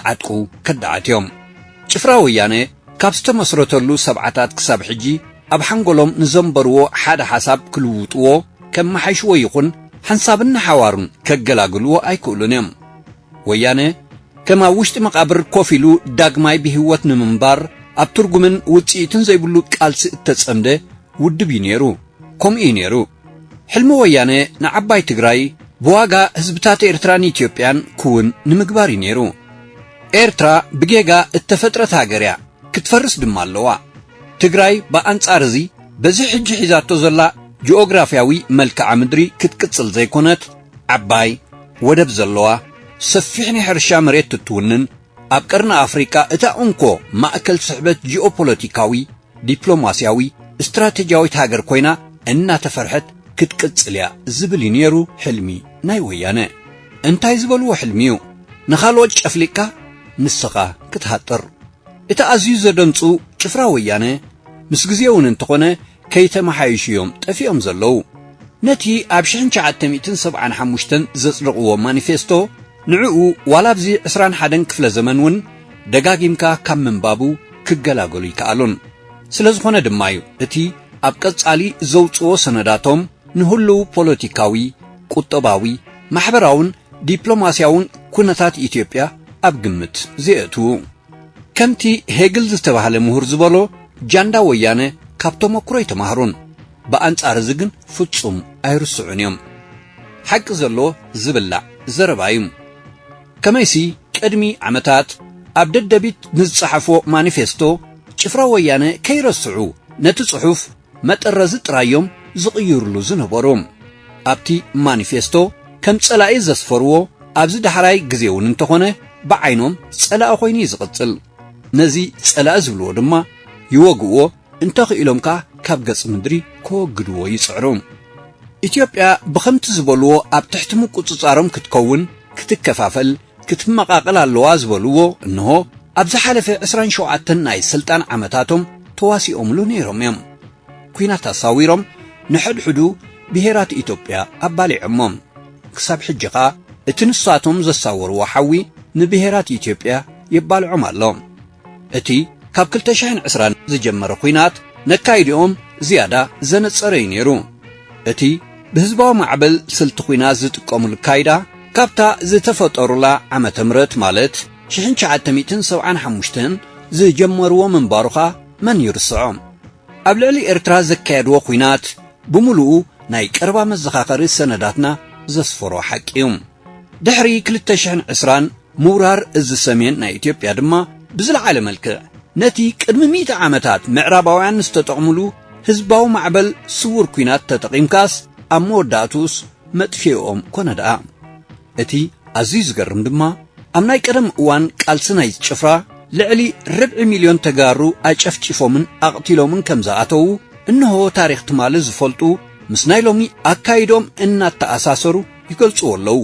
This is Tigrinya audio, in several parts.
ክዓጥቁ ከዳዓት እዮም። ጭፍራ ወያነ ካብ ዝተመስረተሉ ሰብዓታት ክሳብ ሕጂ ኣብ ሓንጎሎም ንዘንበርዎ ሓደ ሓሳብ ክልውጥዎ፣ ከመሓይሽዎ ይኹን ሓንሳብን ንሓዋሩን ከገላግልዎ ኣይክእሉን እዮም። ወያነ ከም ኣብ ውሽጢ መቓብር ኮፍ ኢሉ ዳግማይ ብህይወት ንምንባር ኣብ ትርጉምን ውጽኢትን ዘይብሉ ቃልሲ እተጸምደ ውድብ እዩ ነይሩ። ከምኡ እዩ ነይሩ። ሕልሚ ወያነ ንዓባይ ትግራይ ብዋጋ ህዝብታት ኤርትራን ኢትዮጵያን ክውን ንምግባር እዩ ነይሩ። ኤርትራ ብጌጋ እተፈጥረት ሃገር እያ፣ ክትፈርስ ድማ ኣለዋ። ትግራይ ብኣንጻር እዚ በዚ ሕጂ ሒዛቶ ዘላ ጂኦግራፍያዊ መልክዓ ምድሪ ክትቅጽል ዘይኮነት፣ ዓባይ ወደብ ዘለዋ፣ ሰፊሕ ናይ ሕርሻ መሬት እትውንን፣ ኣብ ቀርኒ ኣፍሪቃ እታ እንኮ ማእከል ስሕበት ጂኦፖለቲካዊ፣ ዲፕሎማስያዊ፣ ስትራቴጂያዊት ሃገር ኮይና እናተፈርሐት ክትቅጽል እያ ዝብል እዩ ነይሩ ሕልሚ ናይ ወያነ። እንታይ ዝበልዎ ሕልሚ እዩ? ንኻልኦት ጨፍሊቅካ ንስኻ ክትሃጥር። እቲ ኣዝዩ ዘደንጹ ጭፍራ ወያነ ምስ ግዜ እውን እንተኾነ ከይተመሓየሹ እዮም ጠፊኦም ዘለዉ። ነቲ ኣብ ሽሕን ትሽዓተ ሚእትን ሰብዓን ሓሙሽተን ዘጽደቕዎ ማኒፌስቶ ንዕኡ ዋላ ኣብዚ ዕስራን ሓደን ክፍለ ዘመን እውን ደጋጊምካ ካብ ምንባቡ ክገላገሉ ይከኣሉን። ስለ ዝኾነ ድማ እዩ እቲ ኣብ ቀጻሊ ዘውጽኦ ሰነዳቶም ንህሉው ፖለቲካዊ፣ ቁጠባዊ፣ ማሕበራውን ዲፕሎማስያውን ኩነታት ኢትዮጵያ ኣብ ግምት ዘየእትዉ። ከምቲ ሄግል ዝተባህለ ምሁር ዝበሎ፣ ጃንዳ ወያነ ካብ ተመኩሮ ኣይተማህሩን፣ ብኣንጻር እዚ ግን ፍጹም ኣይርስዑን እዮም። ሓቂ ዘሎ ዝብላዕ ዘረባ እዩ። ከመይሲ ቅድሚ ዓመታት ኣብ ደደቢት ንዝጸሓፎ ማኒፌስቶ ጭፍራ ወያነ ከይረስዑ ነቲ ጽሑፍ መጠረዚ ጥራዮም ዝቕይሩሉ ዝነበሩ። ኣብቲ ማኒፌስቶ ከም ጸላኢ ዘስፈርዎ ኣብዚ ዳሕራይ ግዜ እውን እንተኾነ ብዓይኖም ጸላኢ ኮይኑ እዩ ዝቕጽል። ነዚ ጸላኢ ዝብልዎ ድማ ይወግእዎ፣ እንተኽኢሎም ከኣ ካብ ገጽ ምድሪ ከወግድዎ ይጽዕሩ። ኢትዮጵያ ብኸምቲ ዝበልዎ ኣብ ትሕቲ ምቁጽጻሮም ክትከውን፣ ክትከፋፈል፣ ክትመቓቐል ኣለዋ ዝበልዎ እንሆ ኣብ ዝሓለፈ ዕስራን ሸውዓተን ናይ ስልጣን ዓመታቶም ተዋሲኦምሉ ነይሮም እዮም። ኲናት ኣሳዊሮም ንሕድሕዱ ብሄራት ኢትዮጵያ ኣባሊዖሞም። ክሳብ ሕጂ ኸኣ እቲ ንሳቶም ዘሳወርዎ ሓዊ ንብሄራት ኢትዮጵያ የባልዖም ኣሎ። እቲ ካብ ክልተ ሽሕን ዕስራን ዝጀመረ ኲናት ነካይድኦም ዝያዳ ዘነጸረ እዩ ነይሩ። እቲ ብህዝባዊ ማዕበል ስልቲ ኲናት ዝጥቀሙሉ ካይዳ ካብታ ዝተፈጠሩላ ዓመተ ምህረት ማለት ሽሕን ትሽዓተ ሚእትን ሰብዓን ሓሙሽተን ዝጀመርዎ ምንባሩ ኸኣ መን ይርስዖ? ኣብ ልዕሊ ኤርትራ ዘካየድዎ ኲናት ብምሉኡ ናይ ቀረባ መዘኻኸሪ ሰነዳትና ዘስፈሮ ሓቂ እዩ። ድሕሪ ክልተ ሽሕን ዕስራን ምውራር እዚ ሰሜን ናይ ኢትዮጵያ ድማ ብዝለዓለ መልክዕ ነቲ ቅድሚ ሚእቲ ዓመታት ምዕራባውያን ዝተጠቕሙሉ ህዝባዊ ማዕበል ስውር ኲናት ተጠቒምካስ ኣብ መወዳእትኡስ መጥፊኦም ኮነ ደኣ። እቲ ኣዝዩ ዝገርም ድማ ኣብ ናይ ቀደም እዋን ቃልሲ ናይ ጭፍራ ልዕሊ ርብዒ ሚልዮን ተጋሩ ኣጨፍጪፎምን ኣቕቲሎምን ከም ዝኣተዉ እንሆ ታሪኽ ትማሊ ዝፈልጡ ምስ ናይ ሎሚ ኣካይዶም እናተኣሳሰሩ ይገልጽዎ ኣለዉ።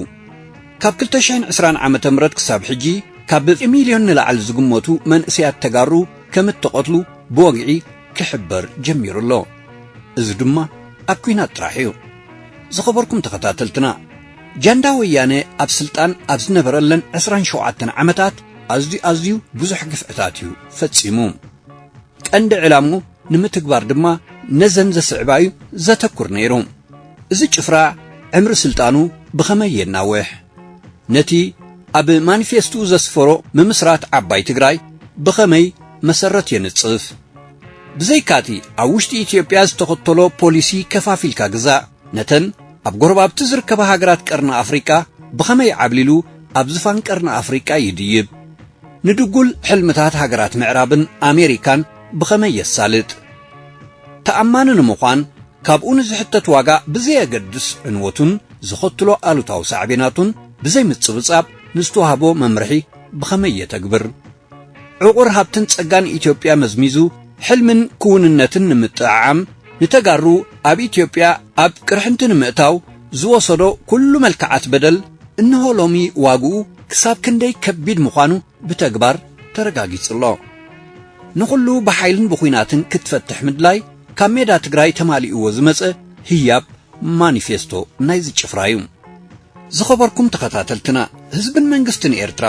ካብ ክልተ ሽሕን ዕስራን ዓመተ ምህረት ክሳብ ሕጂ ካብ ሚልዮን ንላዕሊ ዝግመቱ መንእሰያት ተጋሩ ከም እተቐትሉ ብወግዒ ክሕበር ጀሚሩ ኣሎ። እዚ ድማ ኣብ ኲናት ጥራሕ እዩ። ዝኸበርኩም ተኸታተልትና፣ ጃንዳ ወያነ ኣብ ስልጣን ኣብ ዝነበረለን ዕስራን ሸውዓተን ዓመታት ኣዝዩ ኣዝዩ ብዙሕ ግፍዕታት እዩ ፈጺሙ። ቀንዲ ዕላምኡ ንምትግባር ድማ ነዘን ዘስዕባ እዩ ዘተኩር ነይሩ። እዚ ጭፍራ ዕምሪ ስልጣኑ ብኸመይ የናውሕ? ነቲ ኣብ ማኒፌስቶኡ ዘስፈሮ ምምስራት ዓባይ ትግራይ ብኸመይ መሰረት የንጽፍ? ብዘይካቲ ኣብ ውሽጢ ኢትዮጵያ ዝተኸተሎ ፖሊሲ ከፋፊልካ ግዛእ፣ ነተን ኣብ ጎረባብቲ ዝርከባ ሃገራት ቀርኒ ኣፍሪቃ ብኸመይ ዓብሊሉ ኣብ ዝፋን ቀርኒ ኣፍሪቃ ይድይብ? ንድጉል ሕልምታት ሃገራት ምዕራብን ኣሜሪካን ብኸመይ የሳልጥ? ተኣማኒ ንምዃን ካብኡ ንዝሕተት ዋጋ ብዘየገድስ ዕንወቱን ዘኸትሎ ኣሉታዊ ሳዕቤናቱን ብዘይ ምጽብጻብ ንዝተዋህቦ መምርሒ ብኸመይ የተግብር? ዕቑር ሃብትን ጸጋን ኢትዮጵያ መዝሚዙ ሕልምን ክውንነትን ንምጥዕዓም ንተጋሩ ኣብ ኢትዮጵያ ኣብ ቅርሕንቲ ንምእታው ዝወሰዶ ኩሉ መልክዓት በደል እንሆ ሎሚ ዋግኡ ክሳብ ክንደይ ከቢድ ምዃኑ ብተግባር ተረጋጊጹ ኣሎ። ንኹሉ ብሓይልን ብኹናትን ክትፈትሕ ምድላይ ካብ ሜዳ ትግራይ ተማሊእዎ ዝመጸ ህያብ ማኒፌስቶ ናይዚ ጭፍራ እዩ። ዝኸበርኩም ተኸታተልትና፣ ህዝብን መንግስትን ኤርትራ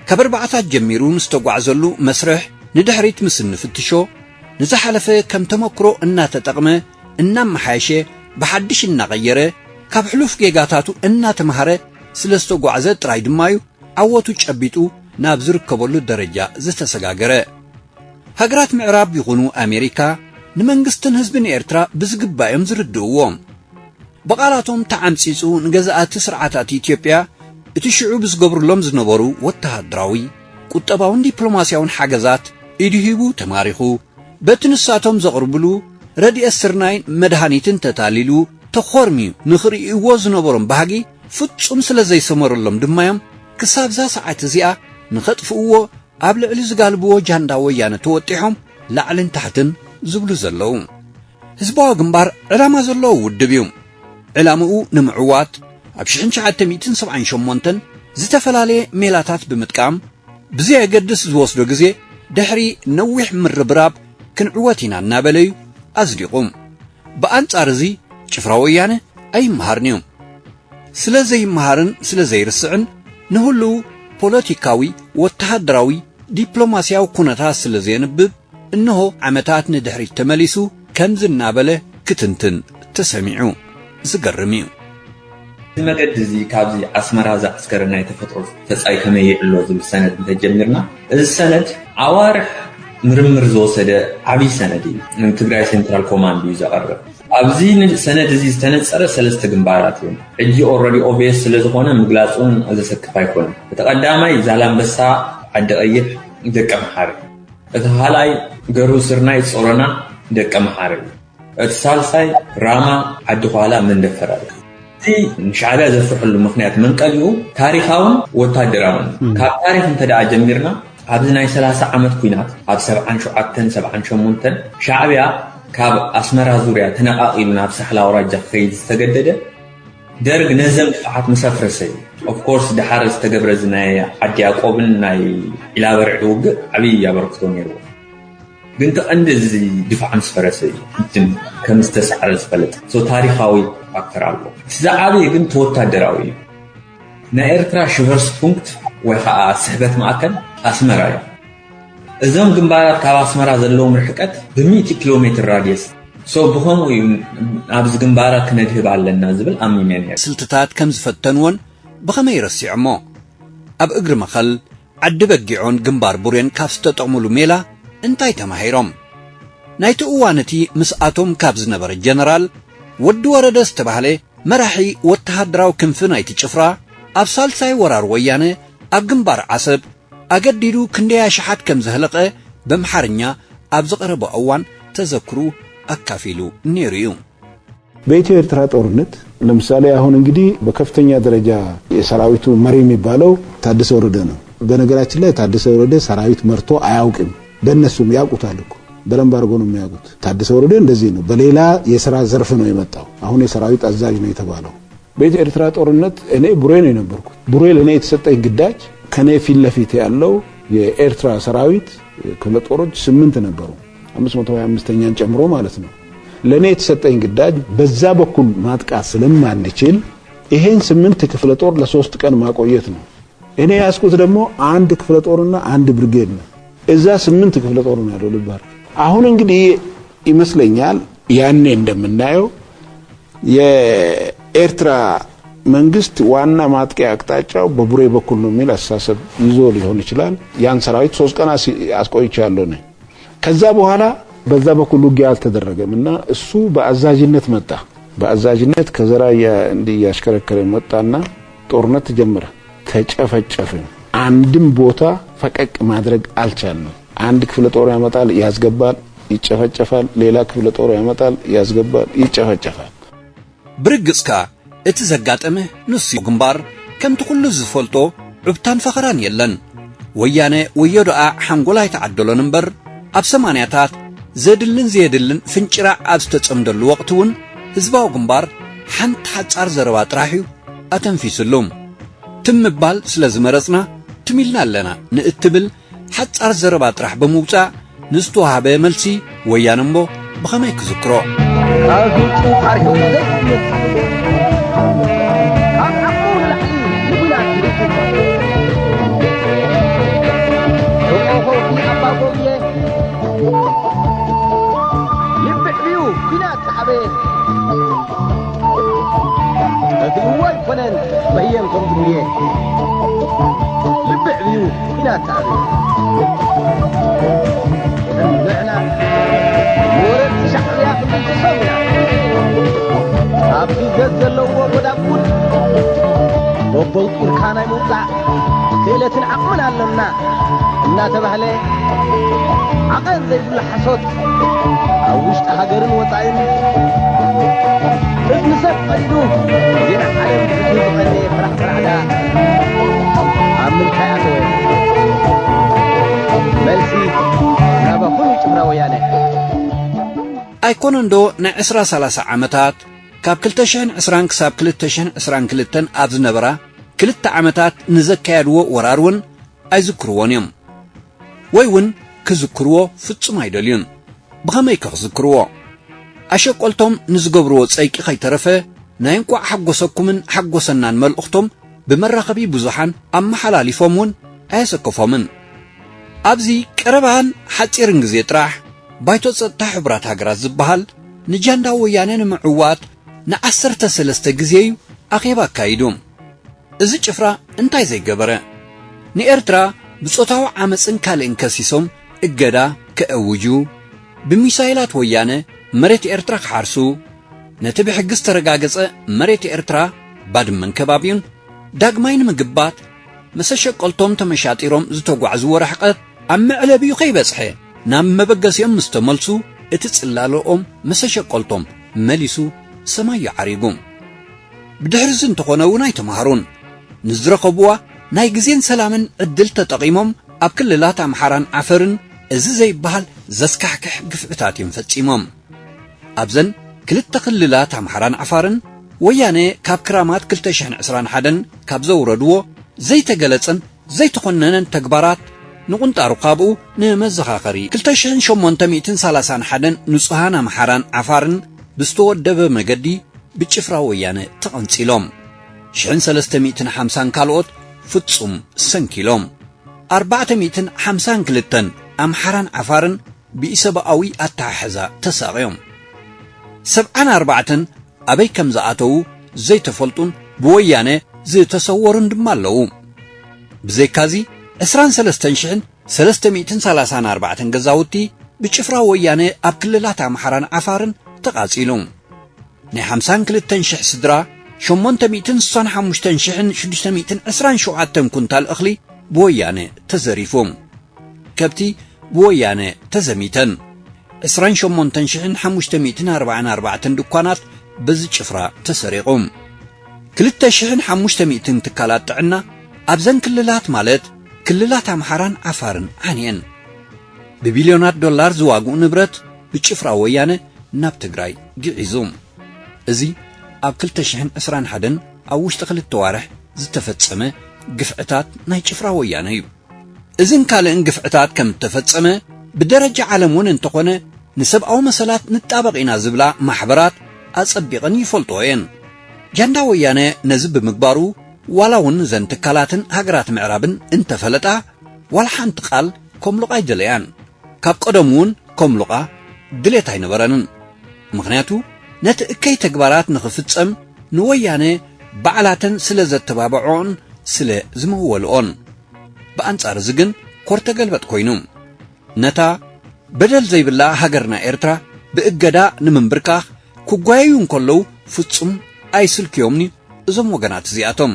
ካብ ኣርባዓታት ጀሚሩ ንዝተጓዕዘሉ መስርሕ ንድሕሪት ምስ እንፍትሾ፣ ንዝሓለፈ ከም ተመክሮ እናተጠቕመ፣ እናመሓየሸ፣ ብሓድሽ እናቐየረ፣ ካብ ሕሉፍ ጌጋታቱ እናተምሃረ ስለ ዝተጓዕዘ ጥራይ ድማ'ዩ ዓወቱ ጨቢጡ ናብ ዝርከበሉ ደረጃ ዝተሰጋገረ። ሃገራት ምዕራብ ይኹኑ ኣሜሪካ ንመንግስትን ህዝብን ኤርትራ ብዝግባእ እዮም ዝርድእዎ። ብቓላቶም ተዓምጺጹ ንገዛእቲ ስርዓታት ኢትዮጵያ እቲ ሽዑ ብዝገብሩሎም ዝነበሩ ወተሃደራዊ፣ ቁጠባውን ዲፕሎማስያውን ሓገዛት ኢዱ ሂቡ ተማሪኹ፣ በቲ ንሳቶም ዘቕርብሉ ረድኤት ስርናይን መድሃኒትን ተታሊሉ ተኾርምዩ ንኽርእይዎ ዝነበሮም ባህጊ ፍጹም ስለ ዘይሰመረሎም ድማዮም ክሳብዛ ሰዓት እዚኣ ንኸጥፍእዎ ኣብ ልዕሊ ዝጋልብዎ ጃንዳ ወያነ ተወጢሖም ላዕልን ታሕትን ዝብሉ ዘለዉ። ህዝባዊ ግንባር ዕላማ ዘለዎ ውድብ እዩ። ዕላምኡ ንምዕዋት ኣብ ሽሕን ትሽዓተ ሚእትን ሰብዓን ሸሞንተን ዝተፈላለየ ሜላታት ብምጥቃም ብዘየገድስ ዝወስዶ ግዜ ድሕሪ ነዊሕ ምርብራብ ክንዕወት ኢና እናበለዩ ኣዝሊቑ። ብኣንጻር እዚ ጭፍራ ወያነ ኣይመሃርን እዩ። ስለ ዘይመሃርን ስለ ዘይርስዕን ንህልው ፖለቲካዊ፣ ወተሃደራዊ፣ ዲፕሎማስያዊ ኩነታት ስለ ዘየንብብ እንሆ ዓመታት ንድሕሪት ተመሊሱ ከምዚ እናበለ ክትንትን ተሰሚዑ። ዝገርም እዩ። እዚ መገዲ እዚ ካብዚ ኣስመራ ዝዓስከረ ናይ ተፈጥሮ ተጻይ ከመይ ይዕሎ ዝብል ሰነድ እንተጀሚርና፣ እዚ ሰነድ ኣዋርሕ ምርምር ዝወሰደ ዓብዪ ሰነድ እዩ። ንትግራይ ሴንትራል ኮማንድ እዩ ዘቐርብ። ኣብዚ ን-፣ ሰነድ እዚ ዝተነጸረ ሰለስተ ግንባራት እዮም። ሕጂ ኦልረዲ ኦብቪየስ ስለ ዝኾነ ምግላጹን ዘሰክፍ ኣይኮነን። እቲ ቀዳማይ ዛላምበሳ፣ ዓዲ ቀይሕ፣ ደቀ መሓሪ። እቲ ካልኣይ ገሩ ስርናይ፣ ጾሮና፣ ደቀ መሓሪ እዩ። እቲ ሳልሳይ ራማ፣ ዓዲ ኳላ፣ መንደፈራ እዩ። እቲ ንሻዕብያ ዘፍርሐሉ ምኽንያት መንቀሊኡ ታሪኻውን ወታደራውን። ካብ ታሪኽ እንተ ደኣ ጀሚርና፣ ኣብዚ ናይ ሰላሳ ዓመት ኲናት፣ ኣብ ሰብዓን ሸውዓተን ሰብዓን ሸሞንተን ሻዕብያ ካብ ኣስመራ ዙርያ ተነቓቒሉ ናብ ሳሕላ ኣውራጃ ክኸይድ ዝተገደደ፣ ደርግ ነዘም ድፋዓት ምስ ኣፍረሰ እዩ። ኦፍ ኮርስ፣ ድሓር ዝተገብረ እዚ ናይ ዓዲ ያዕቆብን ናይ ዒላበርዒ ውግእ ዓብዪ ኣበርክቶ ነይርዎ። ግን እቲ ቀንዲ እዚ ድፋዕ ምስ ፈረሰ እዩ፣ ሕጂ ከም ዝተሳዕረ ዝፈለጥ። ሶ፣ ታሪኻዊ ፋክተር ኣለዎ። እቲ ዝዓበየ ግን እቲ ወታደራዊ እዩ። ናይ ኤርትራ ሽቨርስፑንክት ወይ ኸዓ ስሕበት ማእከል ኣስመራ እዩ። እዞም ግንባራት ካብ ኣስመራ ዘለዎም ርሕቀት ብሚእቲ ኪሎ ሜትር ራድየስ። ሶ፣ ብኸምኡ እዩ ኣብዚ ግንባራት ክነድህብ ኣለና ዝብል ኣሚነ ነይረ። ስልትታት ከም ዝፈተንዎን ብኸመይ ረሲዖሞ? ኣብ እግሪ መኸል፣ ዓዲ በጊዖን ግንባር ቡሬን ካብ ዝተጠቕሙሉ ሜላ እንታይ ተማሂሮም? ናይቲ እዋን እቲ ምስኣቶም ካብ ዝነበረ ጀነራል ወዲ ወረደ ዝተባህለ መራሒ ወተሃደራዊ ክንፊ ናይቲ ጭፍራ፣ ኣብ ሳልሳይ ወራር ወያነ ኣብ ግንባር ዓሰብ ኣገዲዱ ክንደይ ኣሽሓት ከም ዘህለቐ በምሓርኛ ኣብ ዝቐረቦ እዋን ተዘክሩ ኣካፊሉ ነይሩ እዩ። በኢትዮ ኤርትራ ጦርነት ለምሳሌ አሁን እንግዲህ በከፍተኛ ደረጃ የሰራዊቱ መሪ የሚባለው ታደሰ ወረደ ነው። በነገራችን ላይ ታደሰ ወረደ ሰራዊት መርቶ አያውቅም። በእነሱም ያውቁታል እኮ፣ በደንብ አድርጎ ነው የሚያውቁት። ታደሰ ወረደ እንደዚህ ነው፣ በሌላ የስራ ዘርፍ ነው የመጣው። አሁን የሰራዊት አዛዥ ነው የተባለው። በኢትዮ ኤርትራ ጦርነት እኔ ቡሬ ነው የነበርኩት። ቡሬ ለእኔ የተሰጠኝ ግዳጅ ከኔ ፊት ለፊት ያለው የኤርትራ ሰራዊት ክፍለ ጦሮች ስምንት ነበሩ፣ አምስት መቶ ሃያ አምስተኛን ጨምሮ ማለት ነው። ለእኔ የተሰጠኝ ግዳጅ በዛ በኩል ማጥቃት ስለማንችል ይሄን ስምንት ክፍለ ጦር ለሶስት ቀን ማቆየት ነው። እኔ ያስኩት ደግሞ አንድ ክፍለ ጦርና አንድ ብርጌድ ነው። እዛ ስምንት ክፍለ ጦር ነው ያለው። ልብ አድርግ። አሁን እንግዲህ ይመስለኛል ያኔ እንደምናየው የኤርትራ መንግስት ዋና ማጥቂያ አቅጣጫው በቡሬ በኩል ነው የሚል አስተሳሰብ ይዞ ሊሆን ይችላል። ያን ሰራዊት ሶስት ቀን አስ- አስቆይቻለሁ እኔ። ከዛ በኋላ በዛ በኩል ውጊያ አልተደረገም እና እሱ በአዛዥነት መጣ። በአዛዥነት ከዘራ እያ- እንዲህ እያሽከረከረ መጣና ጦርነት ተጀመረ። ተጨፈጨፍን። አንድም ቦታ ፈቀቅ ማድረግ አልቻልንም። አንድ ክፍለ ጦር ያመጣል፣ ያስገባል፣ ይጨፈጨፋል። ሌላ ክፍለ ጦር ያመጣል፣ ያስገባል፣ ይጨፈጨፋል። ብርግጽካ እቲ ዘጋጠመ ንሱ ግንባር ከምቲ ኩሉ ዝፈልጦ ዑብታን ፈኸራን የለን። ወያነ ወዮ ደኣ ሓንጎል ኣይተዓደሎን እምበር ኣብ ሰማንያታት ዘድልን ዘየድልን ፍንጭራዕ ኣብ ዝተጸምደሉ ወቕቲ እውን ህዝባዊ ግንባር ሓንቲ ሓጻር ዘረባ ጥራሕ እዩ ኣተንፊስሉ። ትም ምባል ስለ ዝመረጽና ትም ኢልና ኣለና ንእትብል ሓጻር ዘረባ ጥራሕ ብምውጻእ ንዝተዋህበ መልሲ ወያነ እሞ ብኸመይ ክዝክሮ? ካብ ህጹ ኣርሒቑ ዘይፈልጥ፣ ካብ ዓቕሙ ንላዕሊ ምጉላት ዝገብር፣ ትብልዎ ኣይኮነን፣ በየን ከም ዝብልየ። ልቢ ዕብዩ፣ ኲናት ተኣብዩ። ንሕና ንወረርቲ ሻዕብያ ክንድምስሶም ኢና። ኣብ ስደት ዘለዎ ጎዳጉድ በቦንቂርካ ናይ ምውጻእ ክእለትን ዓቕምን ኣሎና እናተባህለ፣ ዓቐን ዘይብሉ ሓሶት ኣብ ውሽጢ ሃገርን ወጻኢን እዝኒ ሰብ ቀዲዱ ዜና ዓለም ብሕዝቢ ዝቐነየ ፍራሕ ፍራሕዳ ኣብ ምንታይ ኣተወ? መልሲ ናባ ኩሉ ጭፍራ ወያነ። ኣይኮነንዶ ናይ ዕስራ ሰላሳ ዓመታት፣ ካብ ክልተ ሽሕን ዕስራን ክሳብ ክልተ ሽሕን ዕስራን ክልተን ኣብ ዝነበራ ክልተ ዓመታት ንዘካየድዎ ወራር እውን ኣይዝክርዎን እዮም። ወይ እውን ክዝክርዎ ፍጹም ኣይደልዩን። ብኸመይ ከ ክዝክርዎ? ኣሸቆልቶም ንዝገብርዎ ጸይቂ ከይተረፈ ናይ እንቋዕ ሓጎሰኩምን ሓጎሰናን መልእኽቶም ብመራኸቢ ብዙሓን ኣመሓላሊፎም እውን ኣየሰከፎምን። ኣብዚ ቀረባን ሓጺርን ግዜ ጥራሕ ባይቶ ጸጥታ ሕቡራት ሃገራት ዝበሃል ንጃንዳ ወያነ ንምዕዋት ንዓሰርተ ሰለስተ ግዜ እዩ ኣኼባ ኣካይዱ። እዚ ጭፍራ እንታይ ዘይገበረ? ንኤርትራ ብጾታዊ ዓመጽን ካልእን ከሲሶም እገዳ ከእውጁ፣ ብሚሳይላት ወያነ መሬት ኤርትራ ክሓርሱ፣ ነቲ ብሕጊ ዝተረጋገጸ መሬት ኤርትራ ባድመን ከባቢኡን ዳግማይ ንምግባት መሰሸቀልቶም ተመሻጢሮም ዝተጓዕዝዎ ርሕቀት ኣብ መዕለቢኡ ከይበጽሐ ናብ መበገሲኦም ምስ ተመልሱ እቲ ጽላለኦም መሰሸቀልቶም መሊሱ ሰማይ እዩ ዓሪጉ። ብድሕሪ እዚ እንተኾነ እውን ኣይተማህሩን። ንዝረኸብዋ ናይ ግዜን ሰላምን ዕድል ተጠቒሞም ኣብ ክልላት ኣምሓራን ዓፈርን እዚ ዘይበሃል ዘስካሕክሕ ግፍዕታት እዮም ፈጺሞም። ኣብዘን ክልተ ክልላት ኣምሓራን ዓፋርን ወያነ ካብ ክራማት ክልተ ሽሕን ዕስራን ሓደን ካብ ዘውረድዎ ዘይተገለጸን ዘይተኾነነን ተግባራት ንቁንጣሩ ካብኡ ንመዘኻኸሪ ክልተ ሽሕን ሸሞንተ ሚእትን ሰላሳን ሓደን ንጹሃን ኣምሓራን ዓፋርን ብዝተወደበ መገዲ ብጭፍራ ወያነ ተቐንጺሎም። ሽሕን ሰለስተ ሚእትን ሓምሳን ካልኦት ፍጹም ሰንኪሎም። ኣርባዕተ ሚእትን ሓምሳን ክልተን ኣምሓራን ዓፋርን ብኢሰብኣዊ ኣተሓሕዛ ተሳቕዮም። ሰብዓን ኣርባዕተን ኣበይ ከም ዝኣተዉ ዘይተፈልጡን ብወያነ ዝተሰወሩን ድማ ኣለዉ። ብዘይካዚ ዕስራን ሰለስተን ሽሕን ሰለስተ ሚእትን ሰላሳን ኣርባዕተን ገዛውቲ ብጭፍራ ወያነ ኣብ ክልላት ኣምሓራን ዓፋርን ተቓጺሉ። ናይ ሓምሳን ክልተን ሽሕ ስድራ ሸሞንተ ሚእትን ስሳን ሓሙሽተን ሽሕን ሽዱሽተ ሚእትን ዕስራን ሸውዓተን ኩንታል እኽሊ ብወያነ ተዘሪፉ። ከብቲ ብወያነ ተዘሚተን። ዕስራን ሸሞንተን ሽሕን ሓሙሽተ ሚእትን ኣርባዓን ኣርባዕተን ድኳናት በዚ ጭፍራ ተሰሪቑ። ክልተ ሽሕን ሓሙሽተ ሚእትን ትካላት ጥዕና ኣብዘን ክልላት ማለት ክልላት ኣምሓራን ዓፋርን ዓንየን። ብቢልዮናት ዶላር ዝዋግኡ ንብረት ብጭፍራ ወያነ ናብ ትግራይ ግዒዙ። እዚ ኣብ ክልተ ሽሕን ዕስራን ሓደን ኣብ ውሽጢ ክልተ ዋርሕ ዝተፈጸመ ግፍዕታት ናይ ጭፍራ ወያነ እዩ። እዝን ካልእን ግፍዕታት ከም እተፈጸመ ብደረጃ ዓለም እውን እንተኾነ ንሰብኣዊ መሰላት ንጣበቕ ኢና ዝብላ ማሕበራት ኣጸቢቐን ይፈልጥኦ እየን። ጃንዳ ወያነ ነዚ ብምግባሩ ዋላ እውን እዘን ትካላትን ሃገራት ምዕራብን እንተፈለጣ ዋላ ሓንቲ ቃል ከምልቓ ኣይደለያን። ካብ ቀደሙ እውን ከምልቓ ድሌት ኣይነበረንን። ምኽንያቱ ነቲ እከይ ተግባራት ንኽፍጸም ንወያነ ባዕላተን ስለ ዘተባብዖኦን ስለ ዝመወልኦን። ብኣንጻር እዚ ግን ኮርተገልበጥ ኮይኑ። ነታ በደል ዘይብላ ሃገርና ኤርትራ ብእገዳ ንምንብርካኽ ክጓየዩ እንከለዉ ፍጹም ኣይስልክዮምኒ እዞም ወገናት እዚኣቶም።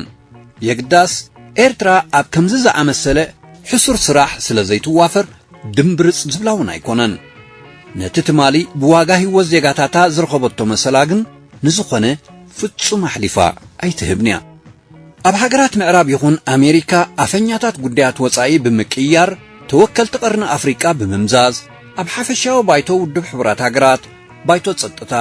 የግዳስ ኤርትራ ኣብ ከምዚ ዝኣመሰለ ሕሱር ስራሕ ስለ ዘይትዋፈር ድምብርጽ ዝብላ እውን ኣይኮነን። ነቲ ትማሊ ብዋጋ ህይወት ዜጋታታ ዝረኸበቶ መሰላ ግን ንዝኾነ ፍጹም ኣሕሊፋ ኣይትህብን እያ። ኣብ ሃገራት ምዕራብ ይኹን ኣሜሪካ ኣፈኛታት ጉዳያት ወጻኢ ብምቅይያር፣ ተወከልቲ ቀርኒ ኣፍሪቃ ብምምዛዝ፣ ኣብ ሓፈሻዊ ባይቶ ውድብ ሕቡራት ሃገራት፣ ባይቶ ጸጥታ፣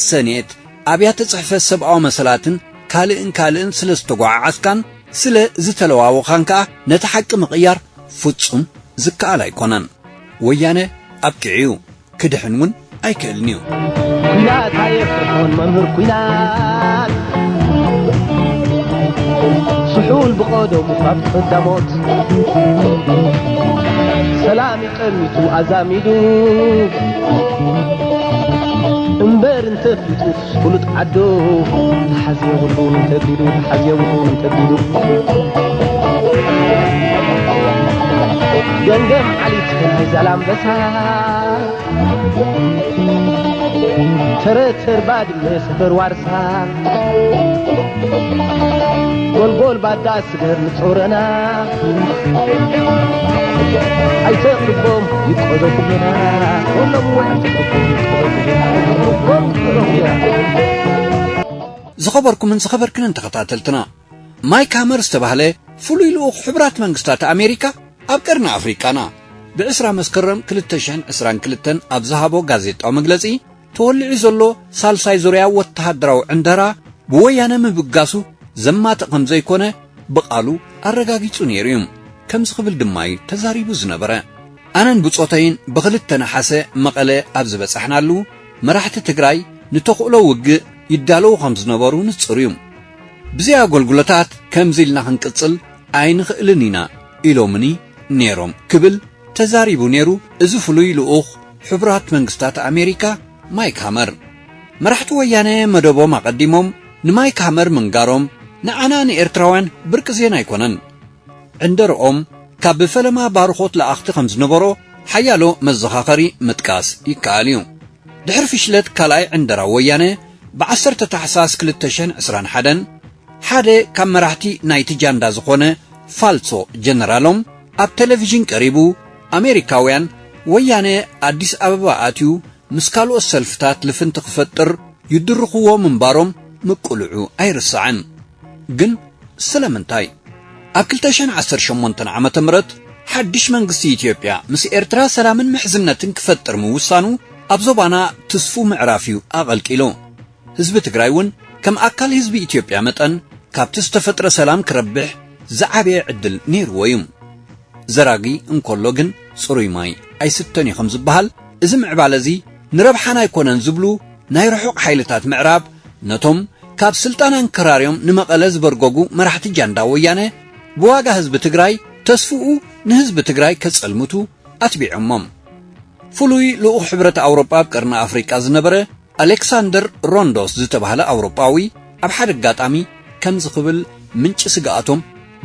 ሰኔት፣ ኣብያተ ጽሕፈት ሰብኣዊ መሰላትን ካልእን ካልእን ስለ ዝተጓዓዓዝካን ስለ ዝተለዋወኻን ከኣ ነቲ ሓቂ ምቕያር ፍጹም ዝከኣል ኣይኮነን። ወያነ ኣብቂዑ እዩ። ክድሕን እውን ኣይክእልን እዩ። ኲናት ኣየፍርሖን መምህር ኲናት፣ ስሑል ብቐደሙ ካብ ቀዳሞት። ሰላም ይቐሚቱ ኣዛሚዱ እምበር እንተፍሊጡ ፍሉጥ ዓዱ ተሓዝ የብሉን ተቢሉ ተሓዝ የብሉን ተቢሉ ገንገም ዓሊት ናይ ዛላምበሳ ተረተር ባድመ ሰፈር ዋርሳ ጎልጎል ባዳ ስገር ንጾረና ኣይተቅቦም ይቆዘፉና ኮሎም ወይ ኣይተቅቦም ይቆዘፉና ዝኸበርኩምን ዝኸበርክንን ተኸታተልትና ማይክ ሃመር ዝተባህለ ፍሉይ ልኡኽ ሕቡራት መንግስታት ኣሜሪካ ኣብ ቀርኒ ኣፍሪቃና ብ20 መስከረም 2022 ኣብ ዝሃቦ ጋዜጣዊ መግለጺ ተወሊዑ ዘሎ ሳልሳይ ዙርያ ወተሃደራዊ ዕንደራ ብወያነ ምብጋሱ ዘማትእ ከም ዘይኮነ ብቓሉ ኣረጋጊጹ ነይሩ እዩ። ከምዚ ክብል ድማ እዩ ተዛሪቡ ዝነበረ። ኣነን ብጾተይን ብክልተ ነሓሰ መቐለ ኣብ ዝበጻሕናሉ መራሕቲ ትግራይ ንተኽእሎ ውግእ ይዳለዉ ከም ዝነበሩ ንጹር እዩ። ብዘይ ኣገልግሎታት ከምዚ ኢልና ክንቅጽል ኣይንኽእልን ኢና ኢሎምኒ ነይሮም ክብል ተዛሪቡ ነይሩ። እዚ ፍሉይ ልኡኽ ሕቡራት መንግስታት ኣሜሪካ ማይክ ሃመር። መራሕቲ ወያነ መደቦም ኣቐዲሞም ንማይክ ሃመር ምንጋሮም ንዓና ንኤርትራውያን ብርቂ ዜና ኣይኮነን። ዕንደርኦም ካብ ብፈለማ ባርኾት ለኣኽቲ ከም ዝነበሮ ሓያሎ መዘኻኸሪ ምጥቃስ ይከኣል እዩ። ድሕሪ ፍሽለት ካልኣይ ዕንደራ ወያነ ብ10 ታሕሳስ 2021 ሓደ ካብ መራሕቲ ናይቲ ጃንዳ ዝኾነ ፋልሶ ጀነራሎም ኣብ ቴሌቪዥን ቀሪቡ ኣሜሪካውያን ወያነ ኣዲስ ኣበባ ኣትዩ ምስ ካልኦት ሰልፍታት ልፍንቲ ክፈጥር ይድርኽዎ ምንባሮም ምቅልዑ ኣይርሳዕን። ግን ስለምንታይ? ኣብ 2018 ዓመተ ምህረት ሓድሽ መንግስቲ ኢትዮጵያ ምስ ኤርትራ ሰላምን ምሕዝነትን ክፈጥር ምውሳኑ ኣብ ዞባና ትስፉ ምዕራፍ እዩ ኣቐልቂሉ። ህዝቢ ትግራይ እውን ከም ኣካል ህዝቢ ኢትዮጵያ መጠን ካብቲ ዝተፈጥረ ሰላም ክረብሕ ዝዓበየ ዕድል ነይርዎ እዩ። ዘራጊ እንከሎ ግን ጽሩይ ማይ ኣይስተን እዩ ከም ዝበሃል፣ እዚ ምዕባለ እዚ ንረብሓና ኣይኮነን ዝብሉ ናይ ርሑቕ ሓይልታት ምዕራብ ነቶም ካብ ስልጣን ኣንከራርዮም ንመቐለ ዝበርገጉ መራሕቲ ጃንዳ ወያነ ብዋጋ ህዝቢ ትግራይ ተስፍኡ ንህዝቢ ትግራይ ከጸልምቱ ኣትቢዖሞም። ፍሉይ ልኡኽ ሕብረት ኣውሮጳ ኣብ ቀርኒ ኣፍሪቃ ዝነበረ ኣሌክሳንደር ሮንዶስ ዝተባህለ ኣውሮጳዊ ኣብ ሓደ ኣጋጣሚ ከምዚ ክብል ምንጪ ስግኣቶም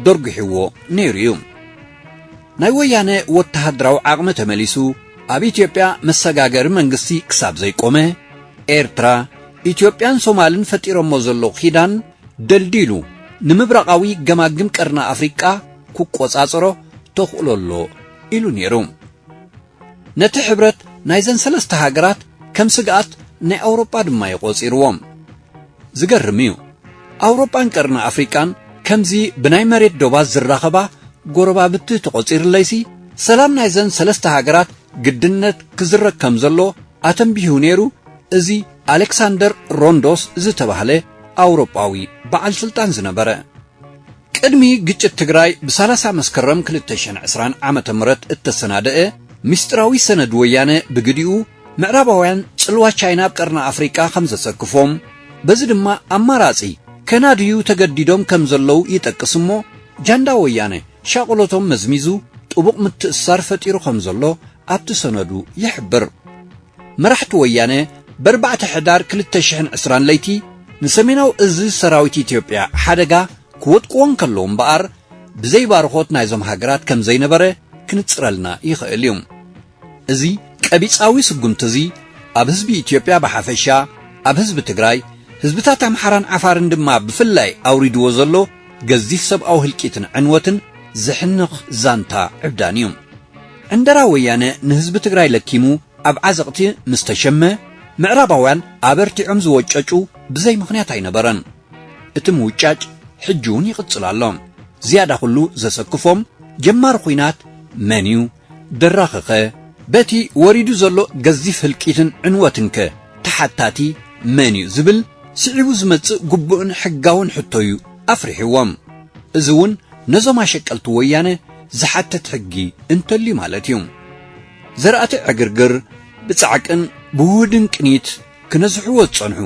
ደርጒሕዎ ነይሩ እዩ። ናይ ወያነ ወተሃደራዊ ዓቕሚ ተመሊሱ ኣብ ኢትዮጵያ መሰጋገሪ መንግስቲ ክሳብ ዘይቆመ፣ ኤርትራ፣ ኢትዮጵያን ሶማልን ፈጢሮሞ ዘለዉ ኪዳን ደልዲሉ ንምብራቓዊ ገማግም ቀርኒ ኣፍሪቃ ክቆጻጸሮ ተኽእሎ ኣሎ ኢሉ ነይሩ። ነቲ ሕብረት ናይዘን ሰለስተ ሃገራት ከም ስግኣት ናይ ኣውሮጳ ድማ እዩ ቆጺርዎም። ዝገርም እዩ። ኣውሮጳን ቀርኒ ኣፍሪቃን ከምዚ ብናይ መሬት ዶባት ዝራኸባ ጎረባብቲ ተቖጺርለይሲ፣ ሰላም ናይዘን ሰለስተ ሃገራት ግድነት ክዝረግ ከም ዘሎ ኣተንቢሁ ነይሩ። እዚ ኣሌክሳንደር ሮንዶስ ዝተባህለ ኣውሮጳዊ በዓል ስልጣን ዝነበረ። ቅድሚ ግጭት ትግራይ ብ30 መስከረም 2020 ዓመተ ምህረት እተሰናደአ ምስጢራዊ ሰነድ ወያነ ብግዲኡ ምዕራባውያን ጽልዋ ቻይና ኣብ ቀርኒ ኣፍሪቃ ከም ዘሰክፎም፣ በዚ ድማ ኣማራጺ ከናድዩ ተገዲዶም ከም ዘለዉ ይጠቅስ እሞ፣ ጃንዳ ወያነ ሻቕሎቶም መዝሚዙ ጥቡቕ ምትእስሳር ፈጢሩ ከም ዘሎ ኣብቲ ሰነዱ ይሕብር። መራሕቲ ወያነ ብ4 ሕዳር 2020 ለይቲ ንሰሜናዊ እዚ ሰራዊት ኢትዮጵያ ሓደጋ ክወድቅዎ እንከለዉ እምበኣር፣ ብዘይ ባርኾት ናይዞም ሃገራት ከም ዘይነበረ ክንጽረልና ይኽእል እዩ። እዚ ቀቢጻዊ ስጉምቲ እዚ ኣብ ህዝቢ ኢትዮጵያ ብሓፈሻ፣ ኣብ ህዝቢ ትግራይ፣ ህዝብታት ኣምሓራን ዓፋርን ድማ ብፍላይ ኣውሪድዎ ዘሎ ገዚፍ ሰብኣዊ ህልቂትን ዕንወትን ዝሕንኽ ዛንታ ዕብዳን እዩ። ዕንደራ ወያነ ንህዝቢ ትግራይ ለኪሙ ኣብ ዓዘቕቲ ምስ ተሸመ፣ ምዕራባውያን ኣበርቲዖም ዝወጨጩ ብዘይ ምኽንያት ኣይነበረን። እቲ ምውጫጭ ሕጂ እውን ይቕጽል ኣሎ። ዝያዳ ኩሉ ዘሰክፎም፣ ጀማሪ ኹናት መን እዩ? ደራኺኸ? በቲ ወሪዱ ዘሎ ገዚፍ ህልቂትን ዕንወትንከ ተሓታቲ መን እዩ? ዝብል ስዒቡ ዝመጽእ ግቡእን ሕጋውን ሕቶ እዩ ኣፍሪሕዎም። እዚ እውን ነዞም ኣሸቀልቲ ወያነ ዝሓትት ሕጊ እንተልዩ ማለት እዩ። ዘራእቲ ዕግርግር ብጻዕቅን ብውሁድን ቅኒት ክነዝሕዎ ዝጸንሑ፣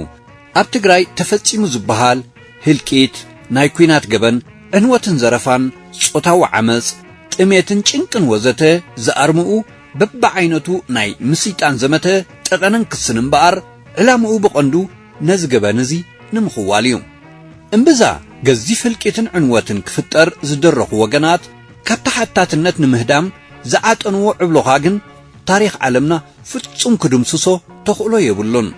ኣብ ትግራይ ተፈጺሙ ዝበሃል ህልቂት፣ ናይ ኲናት ገበን፣ ዕንወትን ዘረፋን፣ ጾታዊ ዓመጽ፣ እሜትን ጭንቅን ወዘተ ዝኣርምኡ በብዓይነቱ ናይ ምስይጣን ዘመተ ጠቐነን ክስን እምበኣር፣ ዕላምኡ ብቐንዱ ነዚ ገበን እዚ ንምኽዋል እዩ። እምብዛ ገዚፍ ህልቂትን ዕንወትን ክፍጠር ዝደረኹ ወገናት ካብ ተሓታትነት ንምህዳም ዝዓጠንዎ ዕብሎኻ ግን ታሪኽ ዓለምና ፍጹም ክድምስሶ ተኽእሎ የብሉን።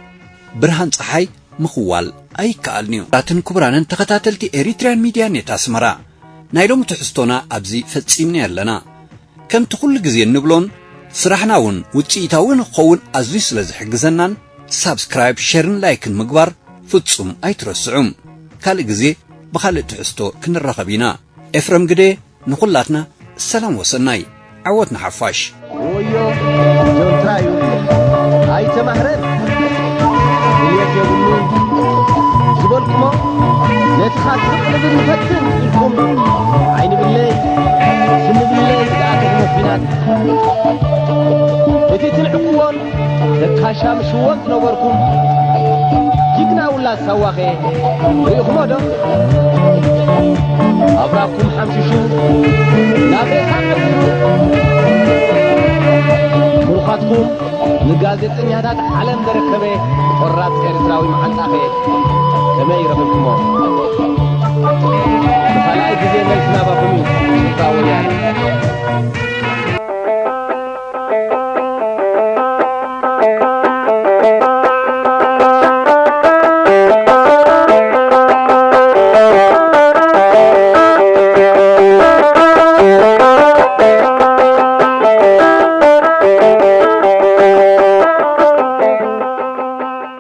ብርሃን ጸሓይ ምኽዋል ኣይከኣልን'ዩ። ክቡራትን ክቡራንን ተኸታተልቲ ኤሪትሪያን ሚድያ ኔት ኣስመራ፣ ናይ ሎሚ ትሕዝቶና ኣብዚ ፈጺምና ኣለና። ከምቲ ኩሉ ግዜ እንብሎን ስራሕና እውን ውጽኢታዊ ንክኸውን ኣዝዩ ስለ ዝሕግዘናን ሳብስክራይብ፣ ሸርን ላይክን ምግባር ፍጹም ኣይትረስዑ። ካልእ ግዜ ብኻልእ ትሕዝቶ ክንራኸብ ኢና። ኤፍረም ግደ ንኹላትና ሰላም ወሰናይ። ዓወት ንሓፋሽ። ወዮ ጆንትራ እዩ ኣይተማህረን ድልየት የብሉ ዝበልኩሞ ነቲ ካብ ስቕ ንብል ንፈትን ኢልኩም ዓይኒ ብለይ ስኒ ብለይ ዝኣተኹሞ ኲናት እቲ ትንዕቅዎን ተካሻ ምሽዎም ዝነበርኩም ጅግና ውላድ ሳዋኸ ርኢኹሞ ዶ? ኣብራኩም ሓምሽሹ ናብ ሬሳ ቀቢሩ ብሩኻትኩም ንጋዜጠኛታት ዓለም ዘረከበ ቆራጽ ኤርትራዊ መዓንጣኸ ከመይ ረኺብኩሞ?